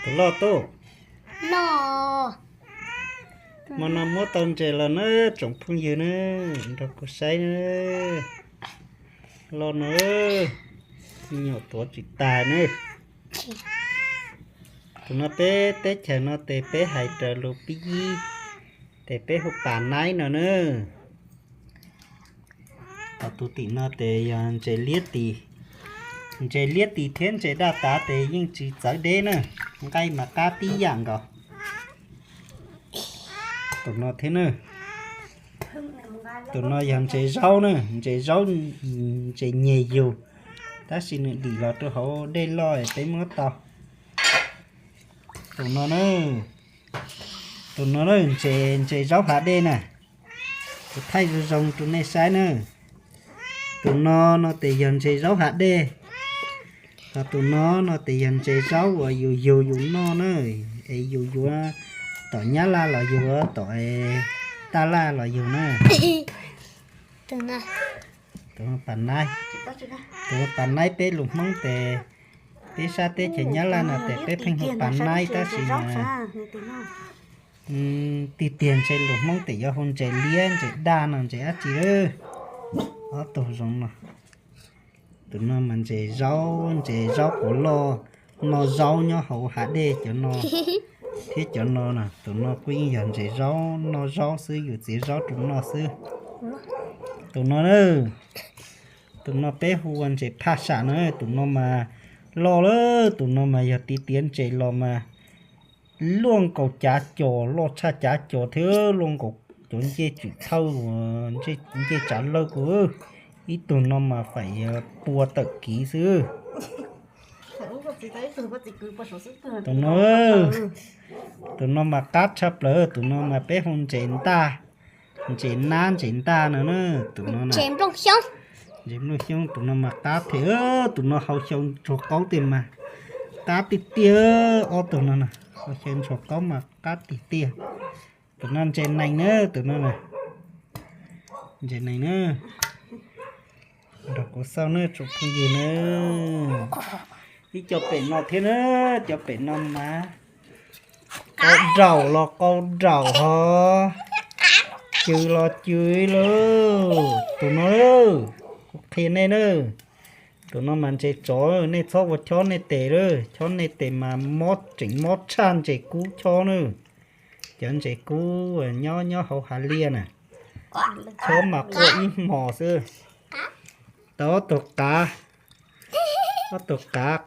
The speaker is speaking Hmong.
Tus loj tuaj. Hmo no muab tau ntses los na, tsoom phooj ywg na, nrog kuv saib na. Loj no, me nyuam tuav tsis tag na. Tus no peb teb chaws no tes peb hais raws lus pib yib, tes peb hu pas naib no na. Ho tus tim no tes yog ntses liab tis. Ntses liab tis thiab ntses daj tav tes yeej tsis txawv deb na, nqaij mas qab tib yam nkaus. Tus no thiab na, tus no yog ntses zaub na, ntses zaub, ntses nyeg yug, tab sis nws dim los rau hauv dej loj peb muab tau. Tus no na, tus no ntses, ntses zaub hav dej na. Kuv thaij zoo zoo rau nej saib na. Tus no no tes yog ntses zaub hav dej, ho tus no no tes yog ntses zaub uas yus yug yus noj na, es yus yuav tom Nyab Laj los yug, tom Taj Laj los yug na. Tus pas naib, tus pas naib peb lus Hmoob tes, peb sab teb chaws Nyab Laj no tes peb pheej hu pas naib tab sis mas tiag tiag ntshe lus Hmoob tes yuav hu ntses liab ntses daj no ntses dab tsi lawm. Ob tug zoo no. Tus no mas ntses zaub, ntses zaub quav loj, noj zaub nyob hauv hav dej cov no, thiab cov no na, tus no kuj yeej yog ntses zaub, noj zaub xwb, yus txiav zaub rau noj xwb. Tus no na, tus no peb hu ua ntses phaj sam na, tus no mas loj lawm, tus no mas yog tiv tiav ntses los mas luaj nkaus cav cos, loj tshaj cav cos thiab luaj nkaus cov ncej tswm thawj, ncej tsav lawj kuj, ib tug no mas faim pua tawm kiv xwb. Tus no, tus no mas qab tshaj plaws, tus no mas peb hu ntses ntaj, ntses nab ntses ntaj no na, tus no na. Ntses nplooj xyoob, tus no mas qab thiab, tus no hau xyoo ntsuag qaub tiag mas qab tiag tiag, ob tug no na, hau xyoo ntsuag qaub mas qab tiag tiag. Tus no ntses nees na, tus no na, ntses nees na. Nrog kuv xauj na tsoom phooj ywg na. Ib co pem no thiab na, cov pem no mas qau nraum los qau nraum ho, cw los cw lauj. Tus no, kuv qhia nej na, tus no mas ntses tsov, nej txhob ua chob nej tes lauj, chob nej tes mas mob, tseem mob tshaj ntses kub chob na. Cov ntses kub nyob nyob hauv hav liaj na, chob mas quaj ib hmos xwb. Tau ob tug qav, ob tug qav